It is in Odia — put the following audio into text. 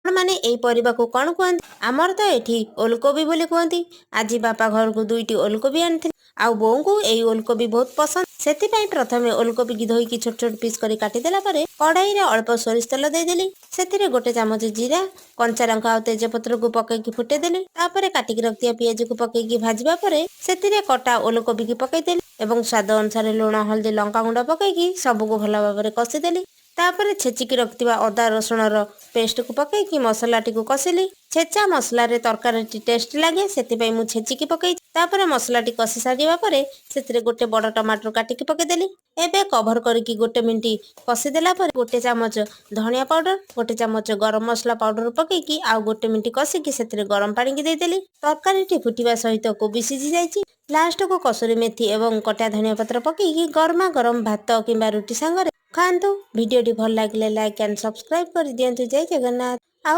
ଆପଣମାନେ ଏଇ ପରିବାକୁ କ'ଣ କୁହନ୍ତି? ଆମର ତ ଏଠି ଓଲକୋବି ବୋଲି କୁହନ୍ତି। ଆଜି ବାପା ଘରକୁ ଦୁଇଟି ଓଲକୋବି ଆଣିଥିଲେ ଆଉ ବୋଉଙ୍କୁ ଏଇ ଓଲକୋବି ବହୁତ ପସନ୍ଦ। ସେଥିପାଇଁ ପ୍ରଥମେ ଓଲକୋବିକି ଧୋଇକି ଛୋଟ ଛୋଟ ପିସ୍ କରି କାଟିଦେଲା ପରେ କଢ଼େଇରେ ଅଳ୍ପ ସୋରିଷ ତେଲ ଦେଇଦେଲି। ସେଥିରେ ଗୋଟେ ଚାମଚ ଜିରା, କଞ୍ଚା ଲଙ୍କା ଆଉ ତେଜପତ୍ରକୁ ପକେଇକି ଫୁଟେଇଦେଲି। ତାପରେ କାଟିକି ରଖିଥିବା ପିଆଜକୁ ପକେଇକି ଭାଜିବା ପରେ ସେଥିରେ କଟା ଓଲକୋବିକି ପକେଇଦେଲି ଏବଂ ସ୍ୱାଦ ଅନୁସାରେ ଲୁଣ, ହଳଦୀ, ଲଙ୍କାଗୁଣ୍ଡ ପକେଇକି ସବୁକୁ ଭଲ ଭାବରେ କଷିଦେଲି। ତାପରେ ଛେଚିକି ରଖିଥିବା ଅଦା ରସୁଣର ପେଷ୍ଟକୁ ପକେଇକି ମସଲାଟିକୁ କଷିଲି। ଛେଚା ମସଲାରେ ତରକାରୀଟି ଟେଷ୍ଟ ଲାଗେ, ସେଥିପାଇଁ ମୁଁ ଛେଚିକି ପକେଇଛି। ତାପରେ ମସଲାଟି କଷି ସାରିବା ପରେ ସେଥିରେ ଗୋଟେ ବଡ଼ ଟମାଟୋ କାଟିକି ପକେଇଦେଲି। ଏବେ କଭର କରିକି ଗୋଟେ ମିନିଟ୍ କଷିଦେଲା ପରେ ଗୋଟେ ଚାମଚ ଧନିଆ ପାଉଡର, ଗୋଟେ ଚାମଚ ଗରମ ମସଲା ପାଉଡର ପକେଇକି ଆଉ ଗୋଟେ ମିନିଟ୍ କଷିକି ସେଥିରେ ଗରମ ପାଣିକି ଦେଇଦେଲି। ତରକାରୀଟି ଫୁଟିବା ସହିତ କୋବି ସିଝି ଯାଇଛି। ଲାଷ୍ଟକୁ କସୁରୀ ମେଥି ଏବଂ କଟା ଧନିଆ ପତ୍ର ପକେଇକି ଗରମା ଗରମ ଭାତ କିମ୍ବା ରୁଟି ସାଙ୍ଗରେ ଖାଆନ୍ତୁ। ଭିଡ଼ିଓଟି ଭଲ ଲାଗିଲେ ଲାଇକ୍ ଆଣ୍ଡ ସବସ୍କ୍ରାଇବ୍ କରିଦିଅନ୍ତୁ। ଜୟ ଜଗନ୍ନାଥ।